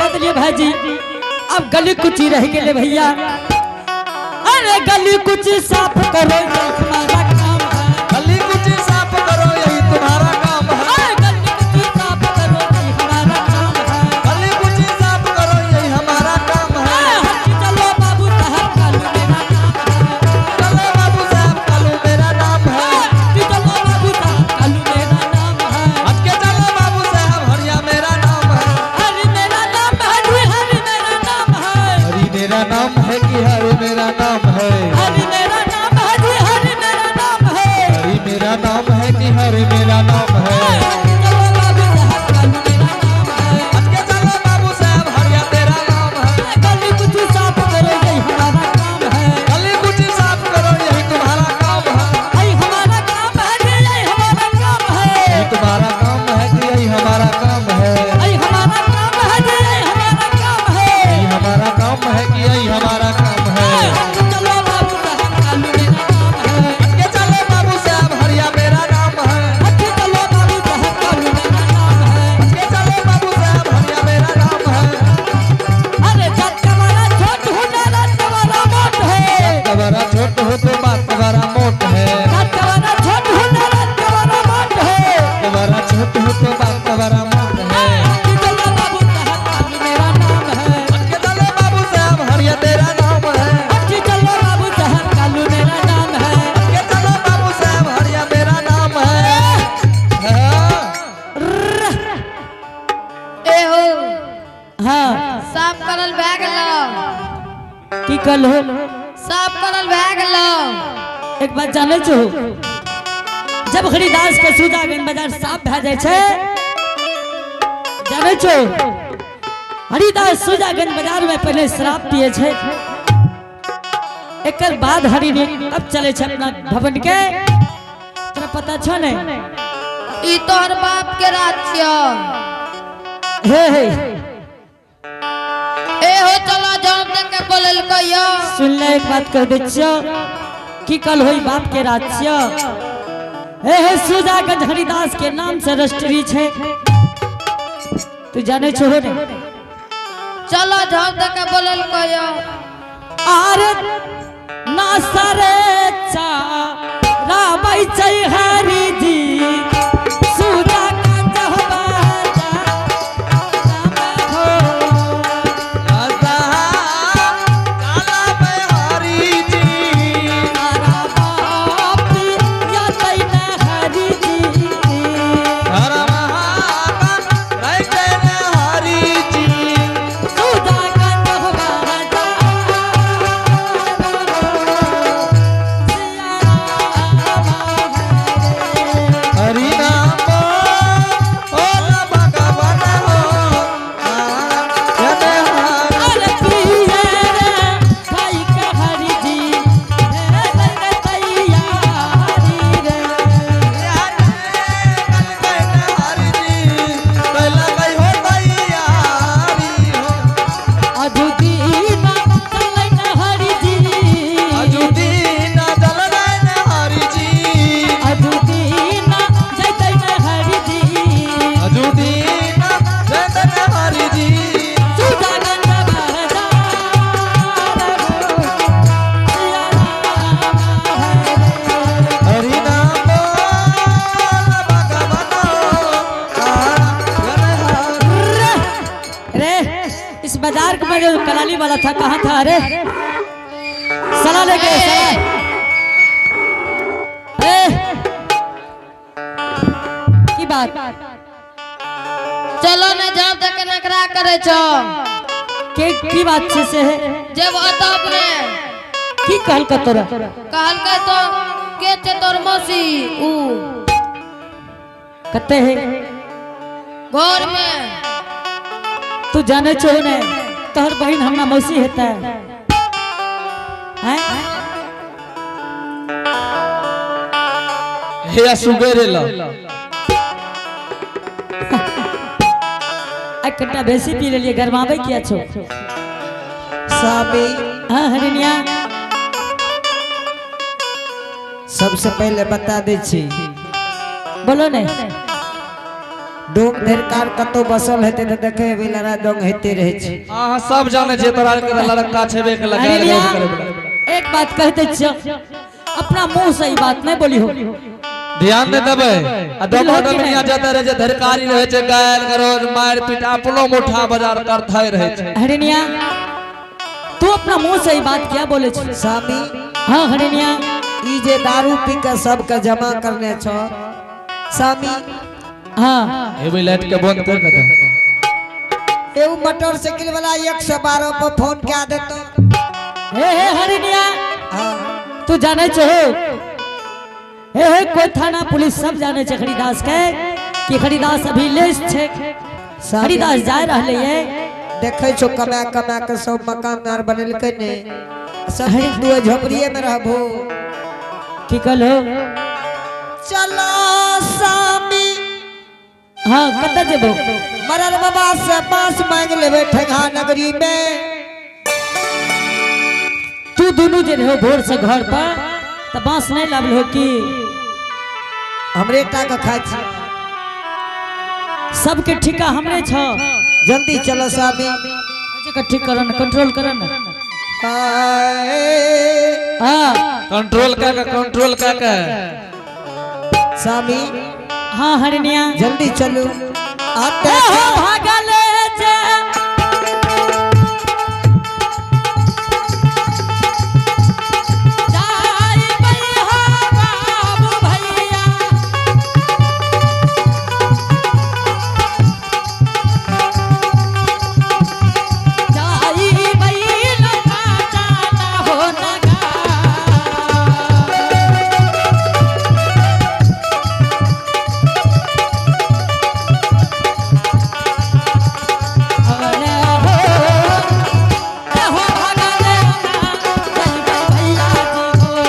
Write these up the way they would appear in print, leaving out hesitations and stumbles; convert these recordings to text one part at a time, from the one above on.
कर दिलिए भाईजी। अब गली कुची रह गेले भैया। अरे गली कुची साफ करो ये हमारा काम है। गली कुची साफ करो यही तुम्हारा काम है। अरे गली कुची साफ करो ये हमारा काम है। गली कुची साफ करो यही हमारा काम है। अरे चलो बाबू साहब कालू मेरा नाम है। चलो बाबू साहब कालू मेरा नाम है। चलो बाबू साहब कालू मेरा नाम है। हट के चलो बाबू साहब हरिया मेरा नाम है। हरि मेरा नाम है जी, हरि मेरा नाम है। हरि मेरा नाम है कि हरि मेरा नाम है। हरि मेरा नाम है जी, हरि मेरा नाम है। हरि मेरा नाम है कि हरि मेरा नाम है। चलो बाबू साहब कालू मेरा नाम है। हट के चलो बाबू साहब हरिया तेरा नाम है। गली कुची साफ करो यही हमारा काम है। गली कुची साफ करो यही तुम्हारा काम है। यही हमारा काम है जी, यही हमारा काम है। यही तुम्हारा काम है कि यही हमारा काम है। यही हमारा काम है जी, यही हमारा काम है। यही हमारा काम है कि यही हमारा काम है। चलो बाबू साहब कालू मेरा नाम है। हट के चलो बाबू साहब हरिया मेरा नाम है। अच्छे चलो बाबू साहब कालू मेरा नाम है। हट के चलो बाबू साहब हरिया मेरा नाम है। अरे जात कवारा छोट हो ना रात कवारा मोट है। कबरा छोट हो तो बात कबरा मोट है। जात कवारा छोट हो ना रात कवारा मोट है। कबरा छोट हो तो बात कबरा मोट है। अच्छे चलो बाबू साहब कालू मेरा नाम है। हट के चलो बाबू साहब हरिया तेरा नाम है। अच्छे चलो बाबू साहब कालू मेरा नाम है। हट के चलो बाबू साहब हरिया मेरा नाम है। हाँ। ए हो। हाँ। साफ करल भए गेलो। की कल हो? साफ करल भए गेलो। एक बात जाने छो, जब हरिदास के सुजागंज बाजार साफ भए जाइ छै, जाने छो हरिदास सुजागंज बाजार में पहले शराब पिए छै, एकर बाद हरि अब चले छै अपना भवन के। तोरा पता छो ने? ई तोहर बाप के राज छियो। हे हे। ए हो, चलो जाम देख के बोललकै यो। सुन ले, एक बात कह दै छियो की कल होई बाप के राज छियो। हे हे, सुजागंज हरिदास के नाम से रजिस्ट्री छै, तू जाने छो ने? चलो जाम देख के बोललकै यो। आरे ना सरे चा राबै छै हरि जी सुजागंज बाजार हो। काला में हरि जी। तारा बाप या तैना हरि जी। हर महात्मा रहते न हरि जी। सुजागंज बाजार सिया राम हरे। हरि नाम बोल भगवान हो जन हरि। अरे पिए रे भाई के हरि जी हे रे तैयारी रे। हरि जी पहला गई हो तैयारी हो। अजुदीना चलै न हरि जी। अजुदीन जल न हरि जी। अजुदीना जैतै न हरि जी। अजुदीन जन हरि जी। सुजागंज बाजार हो, सिया राम हरे। हरि नाम बोल भगवान हो जन हरि। रे, इस बाजार में जो कलाली वाला था, कहाँ था? अरे सला लेके सला ए की बात? चलो ने जाम देख के नखरा करे छो। के की बात छै से है? जब अतः अपने। की कहल का तोरा? कहलकै तो के छै तोर मौसी ऊ। कते है? घर में। तू जाने छो ने, तोहर बहन हमरा मौसी हेता हैं। हे सुगेरे ला। आ कट्टा बेसी पी लेलिए, गरमाबै किया छो? स्वामी। हाँ हरिनिया। सबसे पहले बता दै छी। बोलो ने। डोम ढेरकार कतौ बसल हेतै तऽ देखे हेबै लड़ाइ दंग होइते रहै छै। अहाँ सब जानै छियै तोरा आरके तऽ लड़का छेबे के लगा हरिणिया, एक बात कहते छियो, अपना मुंह से ई बात नहीं बोली हो। ध्यान नहि देबै आ डोमा डोमिनिया जतऽ रहै छै धरकारी रहै छै, गायल गरोज मारि पीट अपनो मुठा बाजार करते रहै छै। हरिणिया, तू अपना मुंह से ई बात क्या बोले छी? स्वामी। हाँ हरिणिया। ई जे दारू पी के सबके जमा करने छौ स्वामी। हाँ। हेबे लाइट के बंद कर ने दे। एगो मोटरसाइकिल वाला 112 पर फोन कए देतो। हे हे हरिणिया। हाँ। तू जाने छो, हे हे कोई थाना पुलिस सब जाने छे हरिदास के कि हरिदास अभी लेस छे, हरिदास जाय रहले ये। देखे छो कमा कमा के सब मकान आर बनेलकै ने, सब दिन तू झोपड़िए में रहबो। की कहलो? चलो स्वामी। हाँ, कतऽ जेबो? मरल बाबा से बांस मांग लेबे ठेंगा नगरी में। तू दोनों जे रहो भोर से घर पर त बांस नहीं लाबल हो की? हमरे टा के खाइ छी। सबके ठिका हमरे छो। जल्दी चलो स्वामी। अच्छा ठीक करन, कंट्रोल करन। हाय। हाँ। कंट्रोल का के, कंट्रोल का के। स्वामी। हाँ हरिणिया। जल्दी चलू। आते ए हो भागल जे जाई भैया बाबू भैया। जाई भैया जाना हो नगा। अने हो, ए हो भागल जाई भैया जी हो।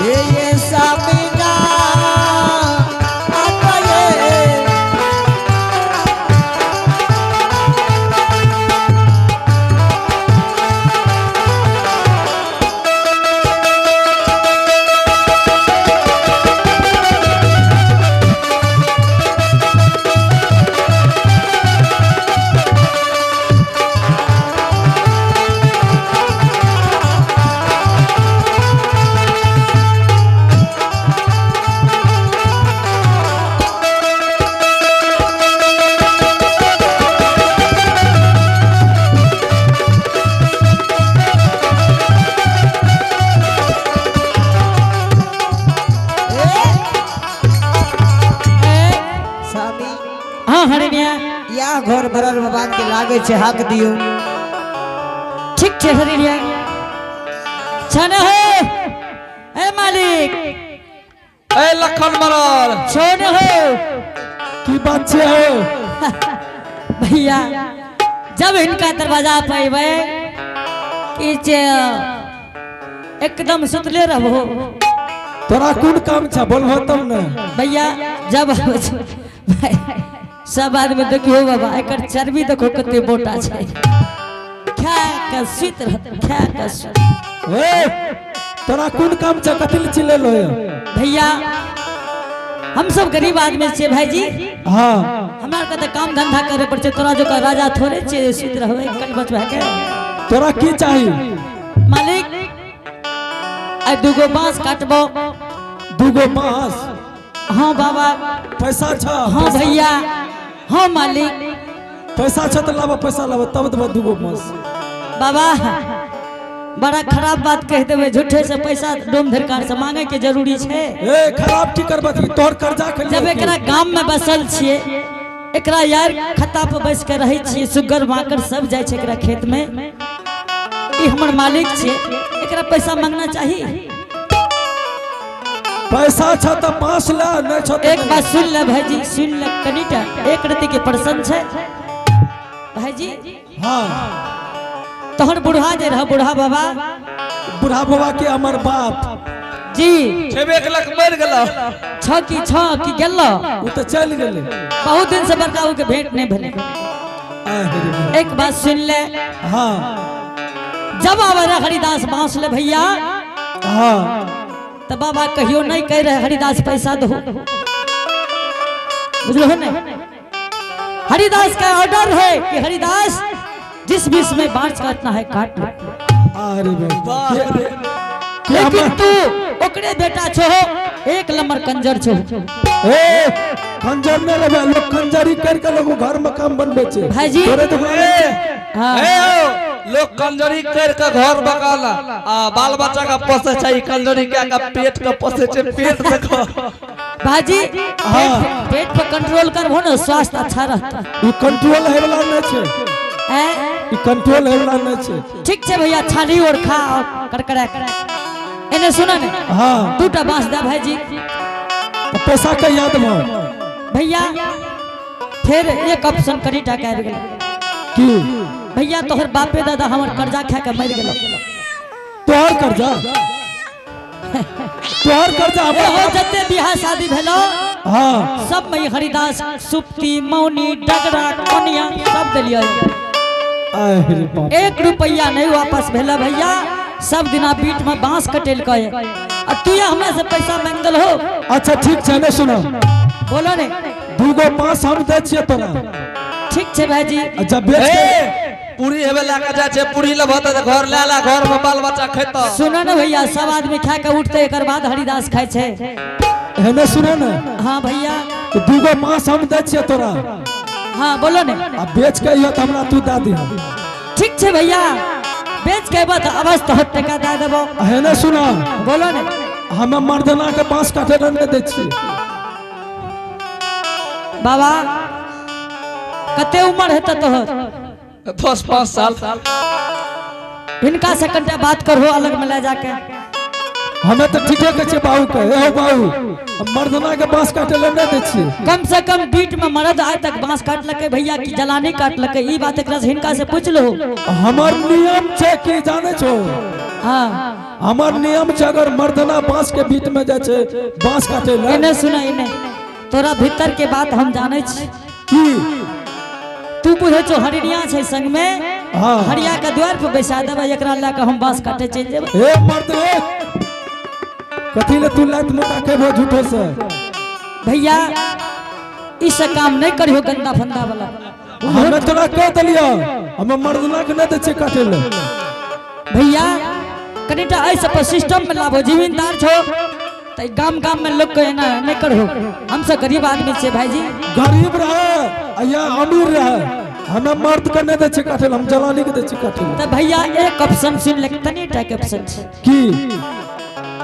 ये स्वामी ना आता ये। स्वामी। हाँ हरिणिया। या घर भरल बाबा के लागे छै हाक दियो। ठीक छै हरिणिया। छन हो ए मालिक। ए लखन मरल। छोन हो। की बात छै हो? भैया, जब इनका दरवाजा पे अइबै कि जे एकदम सुतले रहबो। तोरा कोन काम छै बोलबो तब ने। भैया, जब आबै छै, सब आदमी देखियो बाबा, एकर चर्बी देखो कते मोटा छै, खा के सुति रहत, खा के सुति। ए तोरा कोन काम छै, कथी ले चिल्लेलो ये? भैया, हम सब गरीब आदमी छियै भाईजी। हाँ। हमरा आरके तऽ काम धंधा करे पड़ै छै, तोरा जकाँ राजा थोड़े छियै सुति रहबै कल बचवा के। तोरा की चाही? मालिक, आइ दूगो बांस काटबो। दूगो बांस? हाँ बाबा। पैसा छ? हाँ भैया, हाँ मालिक। पैसा छ तऽ लाबऽ, पैसा लाबऽ तब देबऽ दूगो बांस। बाबा, बड़ा खराब बात कह देबै, झूठे से पैसा डोम धरकार से मांगे के जरूरी छै। ए खराब की करबऽ, तोहर कर्जा खेलियै जब की? एकरा गाम में बसल छियै, एकरा यार खत्ता पर बैस के रहै छियै, सुगर माकर सब जाइ छै एकरा खेत में, ई हमर मालिक छियै, एकरा पैसा मांगना चाही? पैसा छ तऽ बांस ले, नहीं छ तऽ एक बात सुन ले भाईजी, सुन ले कनिटा, एक रति के प्रश्न छै भाईजी। हाँ। तोहर बुढ़ा जे रह, बुढ़ा बाबा। बुढ़ा बाबा के हमर बाप? जी। छेबे के लख मरि गेल। छ की छ की गेलो? ओ तऽ चलि गेलै। बहुत दिन से बड़का के भेंट नहीं भेलै। आहे रे। एक बात सुन ले। हाँ। जब आवे रहे हरिदास बांस ले भैया, हाँ। तो बाबा कहियो नहीं कह रहे हरिदास पैसा दो, बुझलो ने? हरिदास का ऑर्डर है कि हरिदास जिस बीच में बांस काटना है काट लो। अरे बाप रे। के लेकिन हमर- तू ओकरे बेटा छो, एक नंबर कंजर छो। ए खंजर ने रहे लोग, खंजरी करके लोग घर में काम बनबे छे। भाईजी। तोरे दुकान में- हाँ। ए हो, लोग कंजरी कर के घर बकाला आ बाल बच्चा का पोसे छै, कंजरी के का पेट का पोसे छै, पेट देखो। भाजी, हाँ। पेट पर कंट्रोल कर हो ना, स्वास्थ्य अच्छा रहता। ई कंट्रोल है वाला नहीं छे। हैं? ई कंट्रोल है वाला नहीं छे। ठीक छे भैया, छाली और खा और करकरा एने सुन ने। हाँ। दूटा बांस दे भाईजी। तो पैसा के याद में भैया, फिर एक ऑप्शन करी टाका आबि गेल। की? भैया, तोहर बापे दादा हमर कर्जा खा के मरि गेल। तोहर कर्जा, तोहर कर्जा ए हो हमरा जते बियाह शादी भेलो, हाँ। सब में हरिदास सुप्ती मौनी डगरा कोनिया सब देलियै। आहे रे बाप। एक रुपया नहीं वापस भेला भैया। सब दिना बीट में बांस कटेलकै आ तू या हमरा से पैसा मांगल हो। अच्छा ठीक छै ने, सुनो। बोलो ने। दूगो पाँच हम दै छियै तोरा। ठीक छै भाईजी। अच्छा बेच ए के पूरी हेबे लए के जाइ छै, पूरी लेबह तऽ घर लए ला, घर में बाल बच्चा खेतऽ। सुनो ने भैया, सब आदमी खा के उठते, एकर बाद हरिदास खाइ छै। हेने सुनो ने। हाँ भैया। तो दूगो मांस हम दै छियै तोरा। हाँ, बोलो ने। आ बेच के अइहो तऽ हमरा तू दए दिह। ठीक छै भैया, बेच के अयबह तऽ अवश्य तोहर टका दए देबो। हेने सुनो। बोलो ने। हमे मर्दना के बांस काटे लए नहि दै छियै। बाबा, कते उम्र हेतै तोहर? 10-5 साल। हिनका से कनिटा बात करहो अलग में ले जाके। हमे तऽ ठीके कहै छियै बाबू के। ए हो बाबू, हम मर्दना के बांस काटे लए नहि दै छियै। कम से कम बीट में मर्द आइ तक बांस काटलकै भैया कि जलानी काटलकै? ई बात एकरा से हिनका से पूछ लो। हमर नियम छै कि जाने छो? हाँ। हमर नियम छै, अगर मर्दना बांस के बीच में जाइ छै बांस काटे लए। एने सुन, एने तोरा भीतर के बात हम जानै छी। की? तू बुझै छो हरिणिया छै संग में। हाँ। हरिया के द्वार पर बैसा देबै, एकरा लए के हम बांस काटे चलि जेबै। हे मर्द रे, कथी ले तू लात मुका खेबो झूठो से? भैया, ई सब काम नहीं करियो गंदा फंदा वाला। हमे तोरा कह देलियो, हमे मर्दना के नहि दै छियै काटे लए। भैया, कनिटा एहि सब पर सिस्टम में लाबो। जमींदार छो तऽ गाम गाम में लोग के एना नहीं करहो। हम सब गरीब आदमी छियै भाईजी। गरीब रहे या अमीर रहे, हमे मर्द के नहि दै छियै काटे लए, हम जलानी के दै छियै काटे लए। तऽ भैया, एक ऑप्शन सुन ले, तनी टा के ऑप्शन छै। की?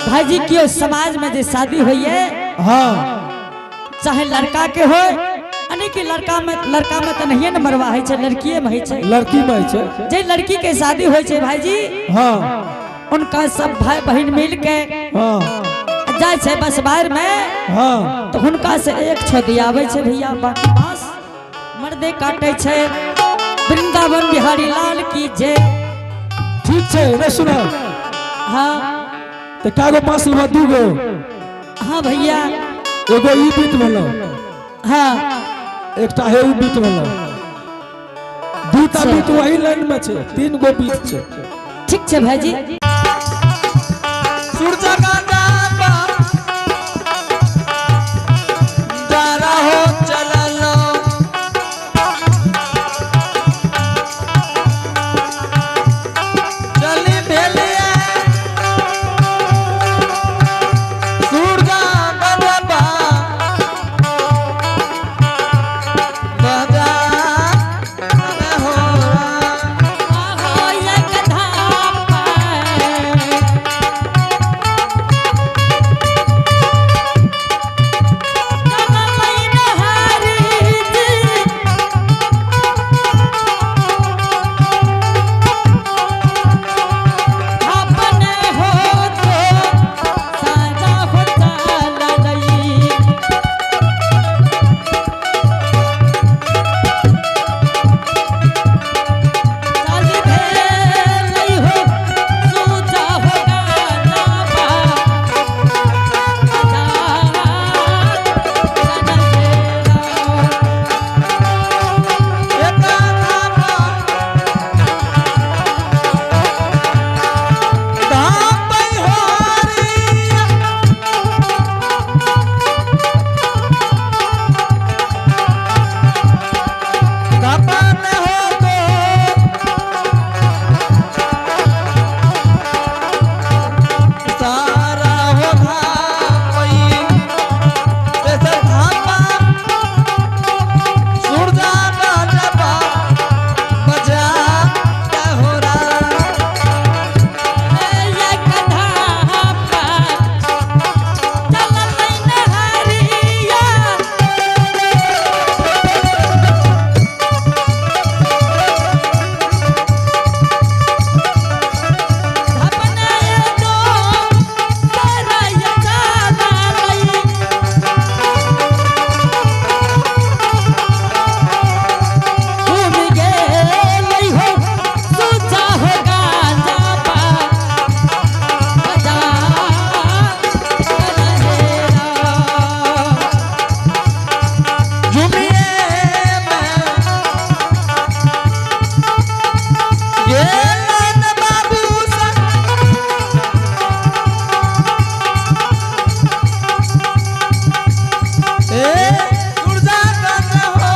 भाईजी, केओ समाज में जे शादी होइए, हाँ। चाहे लड़का के हो, यानी कि लड़का में तऽ नहिए ने मरवा होइ छै, लड़किए में होइ छै। लड़की में छै। जे लड़की के शादी होइ छै भाईजी, हाँ। उनका सब भाई बहन मिल के हाँ। जाइ छै बसबार में, हाँ। तऽ हुनका से एक छो दियाबै छै भैया, बाकी बांस मर्दे काटे छै। वृंदावन बिहारी लाल की जय। ठीक छै ने, सुना। हाँ। तऽ कागो बांस लेबह? दूगो? हाँ भैया। एगो ई बीत भेलौ। हाँ। एकटा हे ई बीत भेलौ, दूटा बीत वही लाइन में छै, तीन गो बीत छै। ठीक छै भाईजी। सूरजा का डाबा डारा हो चललो, चली भेलिए सूरजा गजबा बजा हो। हो एक धाम पर। सारा हो धापई तेसर धापा सुरजा गजबा बजा हो राम। एक धापा चललै नहरिया। धपना दो सरय चललै। घूम गेलै हो सुजा हो गाजा पा बजा रहेरा। झुमिए में गेलन बाबू सा ए दुर्जा गंज हो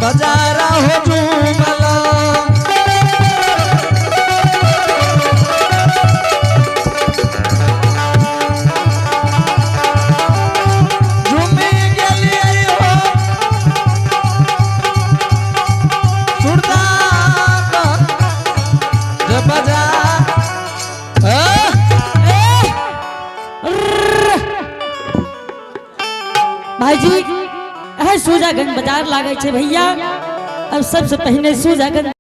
बजारा हो झूमला। झूमी गेलियै हो सुरदा गंज बजा भाईजी एह सूजागंज बाजार लागे छे भैया। अब सबसे पहले सूजागंज